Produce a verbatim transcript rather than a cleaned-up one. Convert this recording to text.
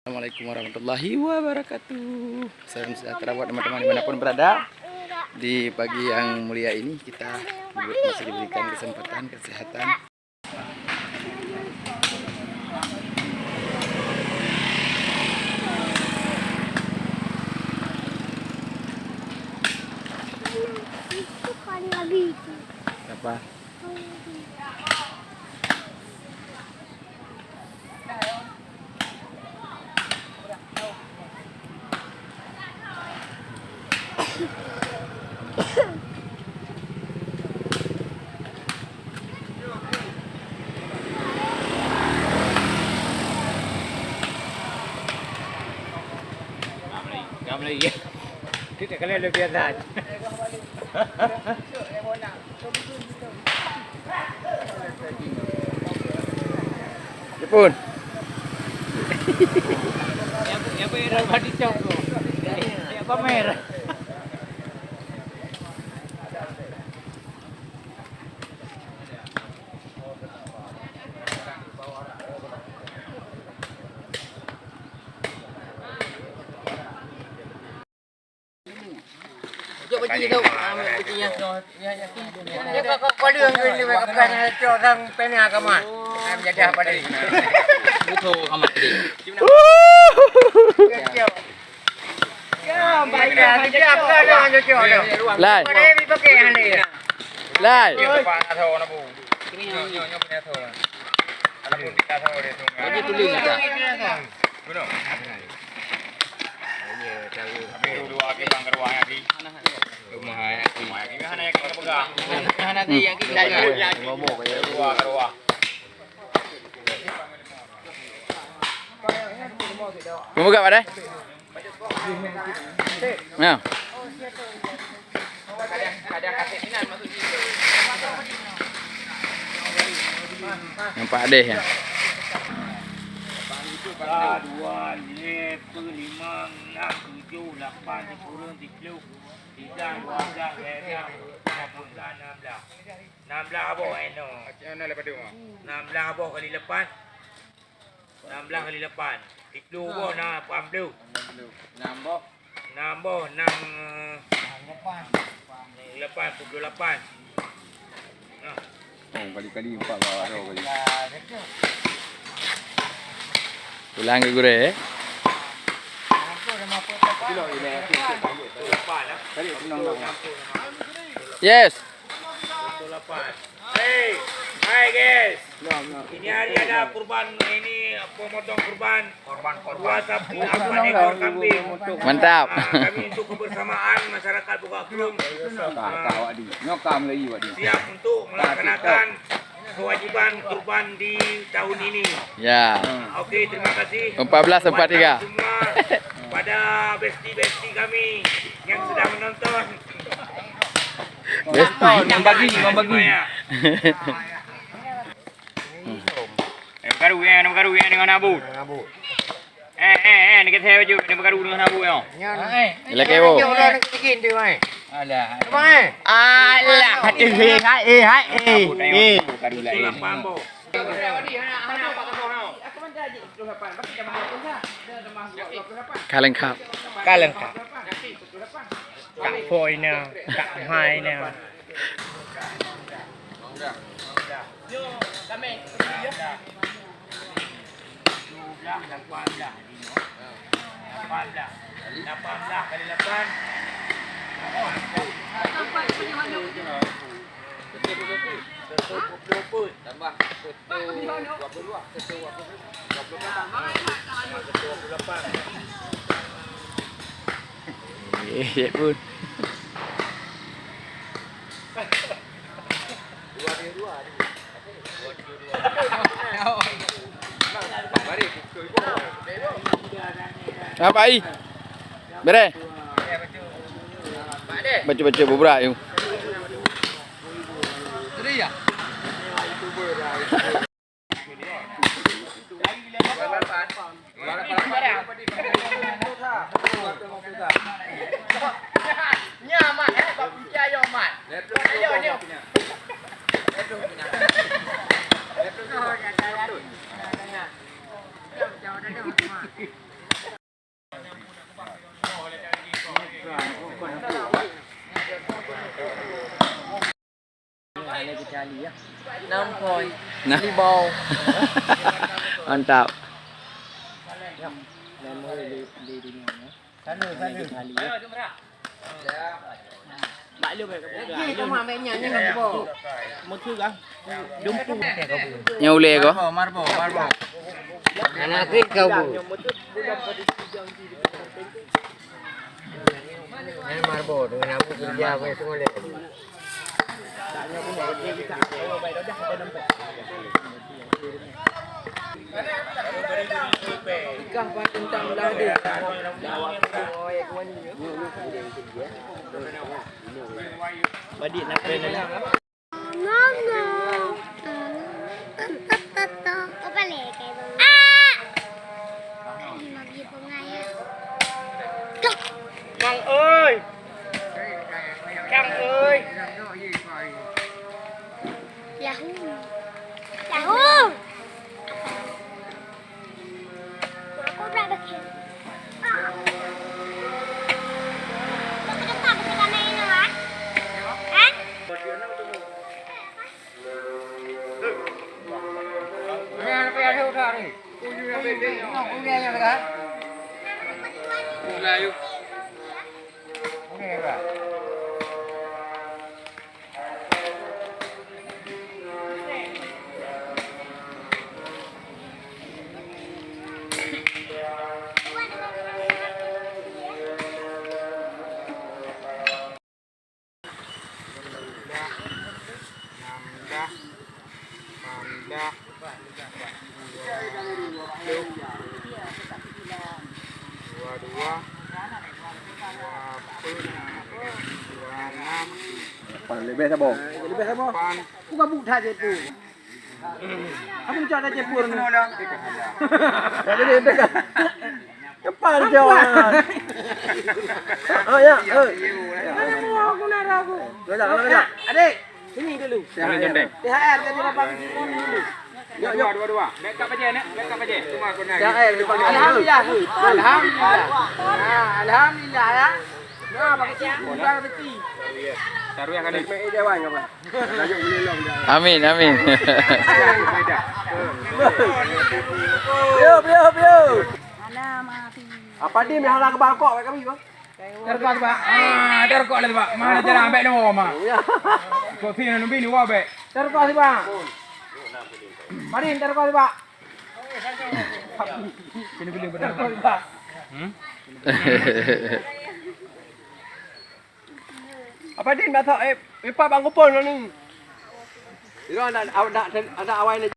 Assalamualaikum warahmatullahi wabarakatuh. Salam sejahtera buat teman-teman dimanapun berada. Di pagi yang mulia ini kita masih diberikan kesempatan, kesehatan. Apa? Kita kalian lebih biasa. Jepun. Ya, Bu, ya, Bu, ya, Bu, dicok, Bu. Ya, pamer. Jok baju tu. Ah, ambil baju nya. Dia kau, kau, kau dia yang beli, kau pernah cok sang pena kamat. Ah, menjadah pada ni. Betul kamat tadi. Cok, cok. Ya, baik dah. Cok, cok, cok, cok. Lai. Pada ni pakai yang ni. Lai. Dia lepas nak tahu nak bu. Nyoh, nyoh, nyoh punya tahu. Kalau pun kita tahu dia tu. Baju tulis kita. Gunung. Habis dua lagi bang keruah lagi. Rumah lagi. Rumah lagi. Hana yang kita pegang. Hana tu yang kita. Keruah, keruah. Pemuka pada? Ya. Nampak deh ya. Sa, dua, lhèe, peuet, limong, nam, tujoh, lapan, sikureueng, siplôh, siban, dua blah, lhèe blah, nam blah. Nam blah boh, eh, no. Nam blah boh kali lapan. Nam blah kali lapan. Siplôh boh na lapan plôh. Nam boh. Nam boh, nam, eh, lapan, peuet plôh lapan. Nah. Oh, kali-kali empat bawah tu kali. Ulang ke gurèe, eh? Peuet plôh lapan, eh. Yes. Pukul lapan. Hei, hai guys. Ini hari ada kurban, ini pemotong kurban. Kurban, kurban. Dua sapi, empat ekor kambing. Mantap. Ah, kami untuk kebersamaan masyarakat Bukak Krueng, ah, siap untuk melaksanakan kewajiban kurban di tahun ini. Ya. Oke, terima kasih. Empat belas empat tiga. Kepada semua, pada besti-besti kami yang sedang menonton. Besti. Membagi, membagi. Yang baru ya, yang baru ya dengan Abu. Eh, eh, eh, dekat saya baju, dia baru dengan Abu ya. Nyan. Lelaki Abu. Nyan orang nak bikin tu, mai. Alah. Mai. Alah, hati, eh, hai, eh, hai, eh, eh. Baru lah ini. Ka leungkap. Ka leungkap. Kak Poi nyoe, Kak Mai nyoe. Tambah satu dua puluh dua, satu dua puluh dua, satu dua puluh lapan. Eh, cek pun. Dua tiga dua. Dua tiga dua. Baris, betul, ibu. Apa, Ai? Bereh? Baca-baca beberapa, yuk. Enam poin. Nah. Limau. Mantap. Nyang ulèe ko? Marbo, marbo, marbo. Anak kau bu. Nyang marbo, dengan aku kerja, aku yang sungguh leh. Badik nak kena. Kang ơi! Kang ơi! Yahoo! Yahoo! Aku pernah bikin. Kau kenapa bikin kami ini, Wan? Hah? Leubeh saboh. Leubeh saboh. Bukan buta je tu. Aku cak dah cepur ni. Tak boleh dekat. Cepat jawab. Oh ya, eh. Mana mau aku nak aku? Dah, dah, dah. Adik, sini dulu. T H R tadi berapa biji dulu? Dua, dua, dua, dua. Bek kat paje, nak? Bek kat paje. Cuma aku nak. T H R depan. Alhamdulillah. Alhamdulillah. Ah, alhamdulillah ya. Nah, pakai ciku, dah pakai ciku. Taruh yang ada. Amin, amin. Beliau, beliau, beliau. Apa dia meuhala keuba rukok kat kami, bang? Terkos, Pak. Ah, terkos lah, Pak. Mana jalan ambek nama, Mak? Ya. Kok sini, nabi ni, wah, bek. Terkos, Pak. Mari, terkos, Pak. Kena beli betul. Terkos, Pak. Hmm? Apa din, Pak Tok? Eh, eh, Pak, bang kupon ni. Itu ada, ada, ada awai ni.